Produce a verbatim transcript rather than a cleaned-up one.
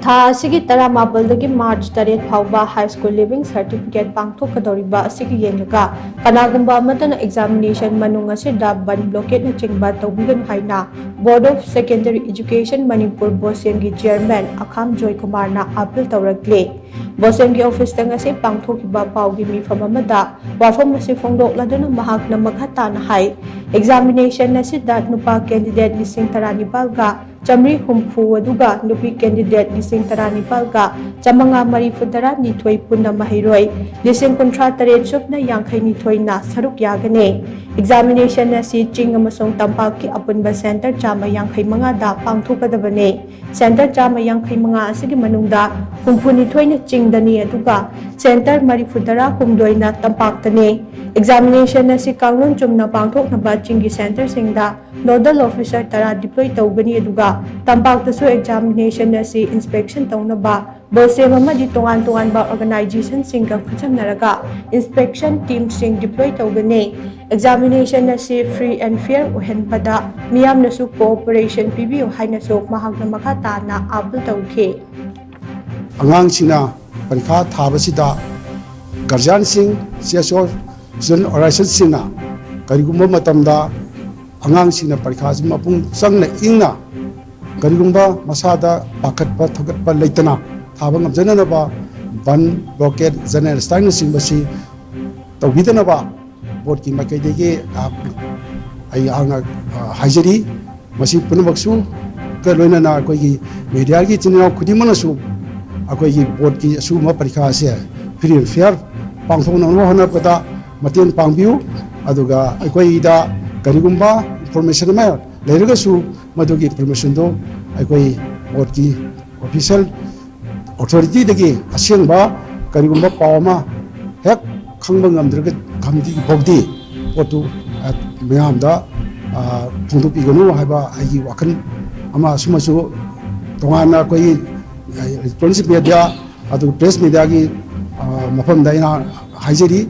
ꯊꯥ ꯑꯁꯤꯒꯤ ꯇꯔꯥꯃꯥꯄꯜꯗꯒꯤ ꯃꯥꯔꯆ ꯇꯔꯦꯠ ꯐꯥꯎꯕ ꯍꯥꯏ ꯁ꯭ꯀꯨꯜ ꯂꯤꯚꯤꯡ ꯁꯥꯔꯇꯤꯐꯤꯀꯦꯠ ꯄꯥꯡꯊꯣꯛꯀꯗꯧꯔꯤꯕ ꯑꯁꯤꯒꯤ ꯌꯦꯡꯂꯒ, ꯀꯅꯥꯒꯨꯝꯕ ꯑꯃꯠꯇꯅ ꯑꯦꯛꯖꯥꯃꯤꯅꯦꯁꯟ ꯃꯅꯨꯡ ꯑꯁꯤꯗ ꯕꯟ ꯕ꯭ꯂꯣꯀꯦꯠꯅꯆꯤꯡꯕ ꯇꯧꯕꯤꯒꯅꯨ ꯍꯥꯏꯅ Board of Secondary Education Manipur, ꯕꯣꯁꯦꯝꯒꯤ ꯆꯤꯌꯔꯃꯦꯟ ꯑꯈꯥꯝ ꯖꯣꯏꯀꯨꯃꯥꯔꯅ ꯑꯥꯄꯤꯜ ꯇꯧꯔꯛꯂꯤ꯫ ꯕꯣꯁꯦꯝꯒꯤ ꯑꯣꯐꯤꯁꯇ ꯉꯁꯤ ꯄꯥꯡꯊꯣꯛꯈꯤꯕ ꯄꯥꯎꯒꯤ ꯃꯤꯐꯝ ꯑꯃꯗ ꯋꯥꯐꯝ ꯑꯁꯤ ꯐꯣꯡꯗꯣꯛꯂꯗꯨꯅ ꯃꯍꯥꯛꯅ ꯃꯈꯥ ꯇꯥꯅ ꯍꯥꯏ, ꯑꯦꯛꯖꯥꯃꯤꯅꯦꯁꯟ ꯑꯁꯤꯗ ꯅꯨꯄꯥ ꯀꯦꯟꯗꯤꯗꯦꯠ ꯂꯤꯁꯤꯡ ꯇꯔꯥꯅꯤꯄꯥꯜꯒ ꯆꯥꯃꯔꯤ ꯍꯨꯝꯐꯨ ꯑꯗꯨꯒ ꯅꯨꯄꯤ ꯀꯦꯟꯗꯤꯗꯦꯠ ꯂꯤꯁꯤꯡ ꯇꯔꯥꯅꯤꯄꯥꯜꯒ ꯆꯥꯃꯉꯥ ꯃꯔꯤꯐꯨ ꯇꯔꯥꯅꯤꯊꯣꯏ ꯄꯨꯟꯅ ꯃꯍꯩꯔꯣꯏ ꯂꯤꯁꯤꯡ ꯀꯨꯟꯊ꯭ꯔꯥ ꯇꯔꯦꯠ ꯁꯨꯞꯅ ꯌꯥꯡꯈꯩ ꯅꯤꯊꯣꯏꯅ ꯁꯔꯨꯛ ꯌꯥꯒꯅꯤ꯫ ꯑꯦꯛꯖꯥꯃꯤꯅꯦꯁꯟ ꯑꯁꯤ ꯆꯤꯡ ꯑꯃꯁꯨꯡ ꯇꯝꯄꯥꯛꯀꯤ ꯑꯄꯨꯟꯕ ꯁꯦꯟꯇꯔ ꯆꯥꯝꯃ ꯌꯥꯡꯈꯩ ꯃꯉꯥꯗ ꯄꯥꯡꯊꯣꯛꯀꯗꯕꯅꯤ꯫ ꯁꯦꯟꯇꯔ ꯆꯥꯝꯃ ꯌꯥꯡꯈꯩ ꯃꯉꯥ ꯑꯁꯤꯒꯤ ꯃꯅꯨꯡꯗ ꯍꯨꯝꯐꯨꯅꯤꯊꯣꯏꯅ ꯆꯤꯡꯗꯅꯤ, ꯑꯗꯨꯒ ꯁꯦꯟꯇꯔ ꯃꯔꯤꯐꯨ ꯇꯔꯥ ꯍꯨꯝꯗꯣꯏꯅ ꯇꯝꯄꯥꯛꯇꯅꯤ꯫ ꯑꯦꯛꯖꯥꯃꯤꯅꯦꯁꯟ ꯑꯁꯤ ꯀꯥꯡꯂꯣꯟ ꯆꯨꯝꯅ ꯄꯥꯡꯊꯣꯛꯅꯕ ꯆꯤꯡꯒꯤ ꯁꯦꯟꯇꯔꯁꯤꯡꯗ ꯅꯣꯗꯜ ꯑꯣꯐꯤꯁꯔ ꯇꯔꯥ ꯗꯤꯄ꯭ꯂꯣꯏ ꯇꯧꯒꯅꯤ, ꯑꯗꯨꯒ ꯇꯝꯄꯥꯛꯇꯁꯨ ꯑꯦꯛꯖꯥꯃꯤꯅꯦꯁꯟ ꯑꯁꯤ ꯏꯟꯁꯄꯦꯛꯁꯟ ꯇꯧꯅꯕ ꯕꯣꯁꯦꯝ ꯑꯃꯗꯤ ꯇꯣꯉꯥꯟ ꯇꯣꯉꯥꯟꯕ ꯑꯣꯔꯒꯅꯥꯏꯖꯦꯁꯟꯁꯤꯡꯒ ꯈꯨꯠꯁꯝꯅꯔꯒ ꯏꯟꯁꯄꯦꯛꯁꯟ ꯇꯤꯝꯁꯤꯡ ꯗꯤꯄ꯭ꯂꯣꯏ ꯇꯧꯒꯅꯤ꯫ ꯑꯦꯛꯖꯥꯃꯤꯅꯦꯁꯟ ꯑꯁꯤ ꯐ꯭ꯔꯤ ꯑꯦꯟ ꯐꯤꯌꯔ ꯑꯣꯏꯍꯟꯕꯗ ꯃꯤꯌꯥꯝꯅꯁꯨ ꯀꯣꯑꯣꯄꯔꯦꯁꯟ ꯄꯤꯕꯤꯌꯨ ꯍꯥꯏꯅꯁꯨ ꯃꯍꯥꯛꯅ ꯃꯈꯥ ꯇꯥꯅ ꯑꯥꯄꯤꯜ ꯇꯧꯈꯤ꯫ ꯑꯉꯥꯡꯁꯤꯡꯅ ꯄꯔꯤꯈꯥ ꯊꯥꯕꯁꯤꯗ ꯒꯥꯔꯖꯤꯌꯥꯟꯁꯤꯡ, ꯁꯤ ꯑꯦꯁ ꯑꯣ, ꯁ꯭ꯇꯨꯗꯦꯟ ꯑꯣꯔꯒꯅꯥꯏꯖꯦꯁꯟꯁꯤꯡꯅ ꯀꯔꯤꯒꯨꯝꯕ ꯃꯇꯝꯗ ꯑꯉꯥꯡꯁꯤꯡꯅ ꯄꯔꯤꯈꯥꯁꯤ ꯃꯄꯨꯡ ꯆꯪꯅ ꯏꯪꯅ, ꯀꯔꯤꯒꯨꯝꯕ ꯃꯁꯥꯗ ꯄꯥꯈꯠꯄ ꯊꯀꯠꯄ ꯂꯩꯇꯅ ꯊꯥꯕ ꯉꯝꯖꯅꯅꯕ ꯕꯟ, ꯕ꯭ꯂꯣꯀꯦꯠ, ꯖꯦꯅꯔꯦꯜ ꯁ꯭ꯇ꯭ꯔꯥꯏꯛꯅꯆꯤꯡꯕꯁꯤ ꯇꯧꯕꯤꯗꯅꯕ ꯕꯣꯔꯗꯀꯤ ꯃꯥꯏꯀꯩꯗꯒꯤ, ꯑ, ꯑꯩ ꯍꯥꯟꯅ, ꯑ, ꯍꯥꯏꯖꯔꯤ꯫ ꯃꯁꯤ ꯄꯨꯝꯅꯃꯛꯁꯨ ꯒ ꯂꯣꯏꯅꯅ ꯑꯩꯈꯣꯏꯒꯤ ꯃꯦꯗꯤꯌꯥꯒꯤ ꯏꯆꯤꯟ ꯏꯅꯥꯎ ꯈꯨꯗꯤꯡꯃꯛꯅꯁꯨ ꯑꯩꯈꯣꯏꯒꯤ ꯕꯣꯔꯗꯀꯤ ꯑꯁꯤꯒꯨꯝꯕ ꯄꯔꯤꯈꯥ ꯑꯁꯦ ꯐ꯭ꯔꯤ ꯑꯦꯟ ꯐꯤꯌꯔ ꯄꯥꯡꯊꯣꯛꯅꯅꯕ ꯍꯣꯠꯅꯕꯗ ꯃꯇꯦꯡ ꯄꯥꯡꯕꯤꯌꯨ꯫ ꯑꯗꯨꯒ ꯑꯩꯈꯣꯏꯗ ꯀꯔꯤꯒꯨꯝꯕ ꯏꯟꯐꯣꯔꯃꯦꯁꯟ ꯑꯃ ꯂꯩꯔꯒꯁꯨ ꯃꯗꯨꯒꯤ ꯏꯟꯐꯣꯔꯃꯦꯁꯟꯗꯨ ꯑꯩꯈꯣꯏ ꯕꯣꯔꯗꯀꯤ ꯑꯣꯐꯤꯁꯤꯌꯦꯜ ꯑꯣꯊꯣꯔꯤꯇꯤꯗꯒꯤ ꯑꯁꯦꯡꯕ ꯀꯔꯤꯒꯨꯝꯕ ꯄꯥꯎ ꯑꯃ ꯍꯦꯛ ꯈꯪꯕ ꯉꯝꯗ꯭ꯔꯒ ꯉꯝꯗ꯭ꯔꯤ ꯐꯥꯎꯗꯤ ꯄꯣꯠꯇꯨ, ꯑ, ꯃꯌꯥꯝꯗ, ꯑ, ꯐꯣꯡꯗꯣꯛꯄꯤꯒꯅꯨ ꯍꯥꯏꯕ ꯑꯩꯒꯤ ꯋꯥꯈꯜ ꯑꯃ ꯑꯁꯨꯝꯅꯁꯨ ꯇꯣꯉꯥꯟꯅ ꯑꯩꯈꯣꯏꯒꯤ, ꯑ, ꯏꯂꯦꯛꯇ꯭ꯔꯣꯅꯤꯛꯁ ꯃꯦꯗꯤꯌꯥ ꯑꯗꯨꯒ ꯄ꯭ꯔꯦꯁ ꯃꯦꯗꯤꯌꯥꯒꯤ, ꯑ, ꯃꯐꯝꯗ ꯑꯩꯅ ꯍꯥꯏꯖꯔꯤ꯫